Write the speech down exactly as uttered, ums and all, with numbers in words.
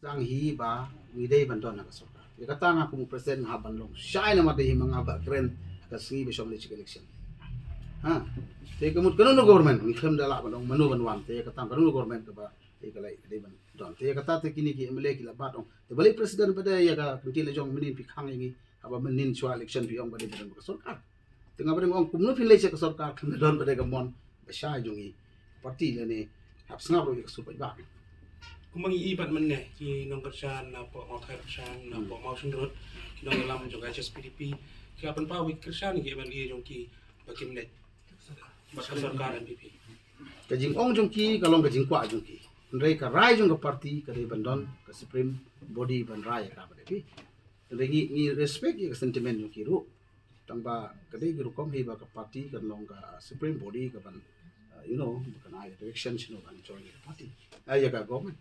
Tang hi ba ngi dei ban don ha ka sorkar. Ïa kata nga kum u president nga hap ban long shai namar dei hi ma nga ba kren ha ka sngi ba shong leit sha ka election. Ha. Te ka mut kano kano government ngi khlem da lah ban ong mano ban wan. Te ïa kata kano kano government kaba te ka lei ka dei ban don. Te ïa kata te kine ki M L A ki la bat ong. Te balei president ba dei ïa ka kynti la jong mynnin phi khang ïa ngi haba mynnin shuwa election phi ong ba dei ban don ka sorkar. Te nga ba dei ong kumno phi leit sha ka sorkar khlem da don ba dei ka mon ba shai jong ngi. Party lane hap sngap ruh ïa ka sur paidbah. Kumba ngi i pat mynne ki nongkyrshan na pdeng Mawthadraishan na pdeng Mawshynrut, ki nongïalam jong ka H S P D P ki hap pynpaw ïa ki kyrshan ïa ki M L A jong ki ba kim leit bad ka sorkar N P P. Ka jingong jong ki ka long ka jingkwah jong ki. Hynrei ka rai jong ka party ka dei ban don ka supreme body ban rai ïa ka ba dei phi. Hynrei ngi ngi respect ïa ka sentiment jong ki ruh. Tang ba ka dei ki rukom hi ba ka party kan long ka supreme body ka ban, uh, you know, ba kan ai direction shano ban join ka party. Ai ïa ka government.